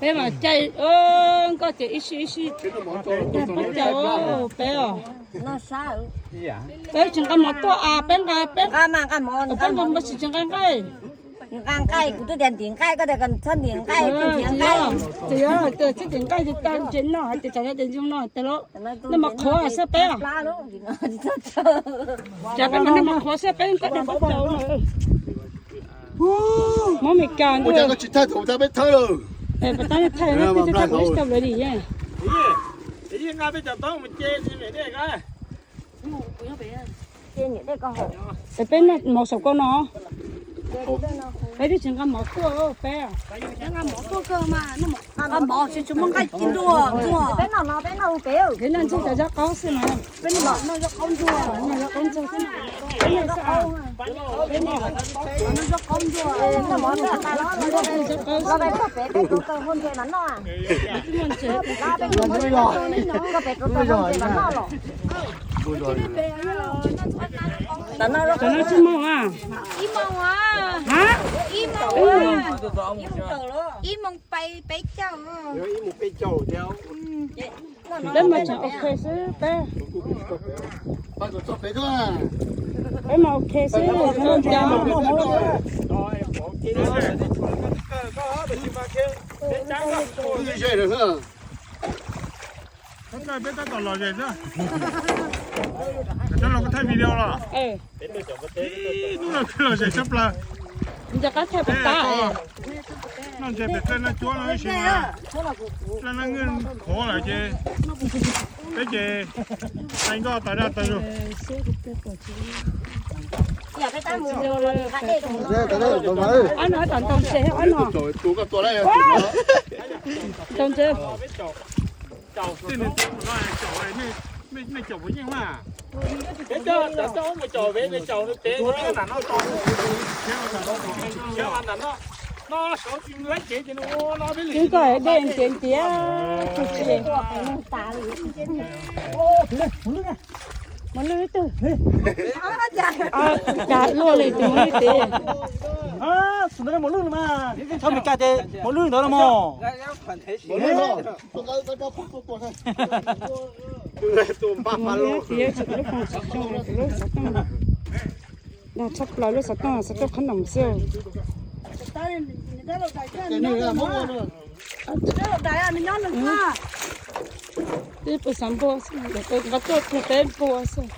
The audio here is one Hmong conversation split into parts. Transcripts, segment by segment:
Peb mas caij nkoj ces ib sij ib sij. Peb caum peb os. Peb tsis nqa mov tuaj as, peb nqa, peb nqa mov tsis tsis nqa nqaij. Nqa nqaij, kuv twb tias ntim nqaij, koj tias txhob ntim nqaij, tsis ntim nqaij. Tsis yog tias txhob ntim nqaij, tsis tau ntshe noj hais tias tsam no tias zoo no tias los noj mov qhuav xwb peb. Cas peb mas noj mov qhuav xwb peb, koj tias peb caum. Muab Meskas ntuj. Ua cas koj tsis thawj thaum ntag peb thawj lawm. Pas tab thawj no peb thawj thaum ib tau lawm li. Es peb noj mov saum koj no. Peb twb tsis nqa mov tuaj peb. Nqa mov tsis tsis muaj nqaij ci ntuj. Peb noj no peb noj ua pem. Peb noj ntshe cov zaub qaub xwb mas. Peb noj zaub qaub ntsuag, noj zaub qaub ntsuag xwb. Peb noj zaub qaub, peb noj zaub qaub ntsuag, noj mov noj tas los los peb tuaj pem peb tuaj kaw hauj ntses mas noj. Koj pem tuaj kaw hauj ntses mas noj los. Tam no tsis moos a? Ib moos, ib moos peb caug. Peb mas tseem ok xwb peb. Peb mas ok xwb, tsis muaj cas. Peb tab tom los ze xwb. Cov los kuv thaij video los. Ib hnub no kuv los ze tshaj plaws. Noj ntses pem dlej Naj Cuab no ib si mas dlej Naj Cuab qhuav lawm ces peb ces hais nkoj tas daj tas zug. Ob no tom ntaus ntses, ob no ntaus ntses. Nej caum puas yeej mas? Peb coj, coj mus caum pem, caum pem nram no, nram no, no saud tsis nqaij cev ces no, no peb li. Twb koj dej ntiav ntiav tsis tsis. Mos lwj ib tug. Cas luaj li tus mos lwj tid. Xus ntawd mos lwj no mas, thaum Mes Kas ces mos lwj ntawd no mos. Mos lwj no. Tus mos lwj tid, lub xov tooj, lub xov tooj. Dag tshaj plaws, lub xov tooj, xov tooj qhob noom xwb. Twb pw xav npua xwb, nqa tuaj tus peb npua xwb.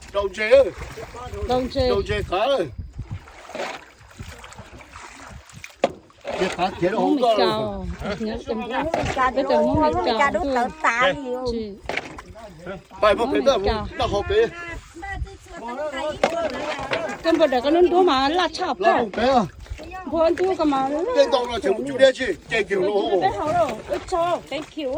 Ntaus ntses, ntaus ntses, ntaus ntses qav. Peb tau muab Mes Kas ntuj, pais muab pem ntaj hauv pem. Koj npua dawm koj lub nruab mas laj tshaj plaws. Npua ntub koj mas laj. Peb tau no tseem mus cub deb tsis ces kiag no. Peb haus lawm, ua tsaug, thank you.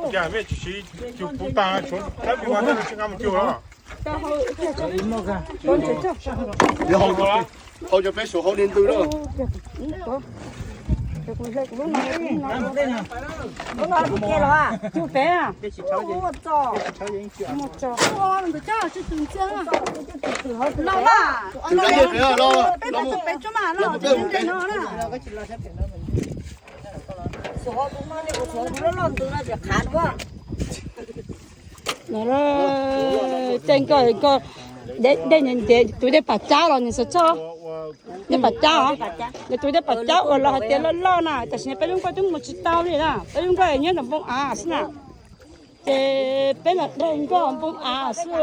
Haus cov peb saum hauv li ntws na. Tus pem a. Los mas, peb pem tso mas los. Caij nkoj, nkoj dej ntev, tus dej pam cab los nws xav txog. Dej pam cab os. Nws tus dej pam cab uas los hais tias loj loj na, tam sim no peb lub nkoj twb mus tsis tau li na, peb lub nkoj nyob ntawm npoo av xwb na. Ces peb los daig nkoj npoo av xwb.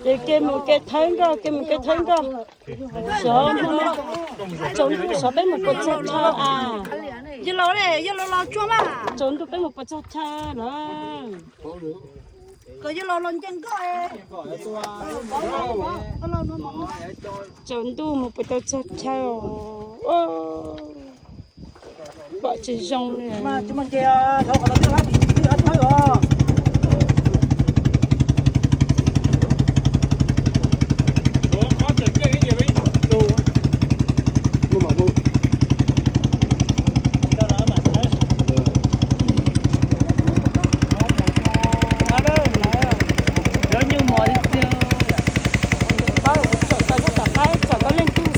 Ces kev mus kev thawb nkoj, kev mus kev thawb nkoj. Xyov, tsaus ntuj xyov peb mus puas txog chaw as. Yog los, yog los los tsuag mas. Tsaus ntuj peb mus puas txog chaw lawm. Kom yog los los nce nkoj. Tsaus ntuj mus puas tau txog chaw. Pom tsis zoo li. Cov nyuj mos li tiag. Tsom tau nyob tom qab, tsom tau leej twg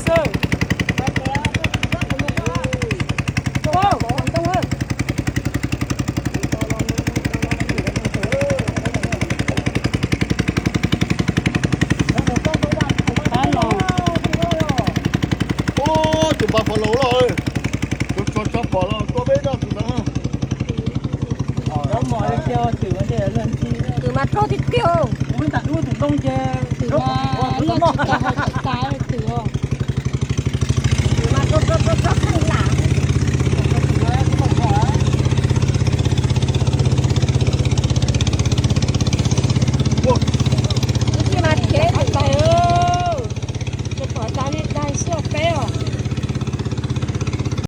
Rog tiag tiag. Ua ib ntam dub tus ntoo ces tim no loj tsis tau hauv tom xav.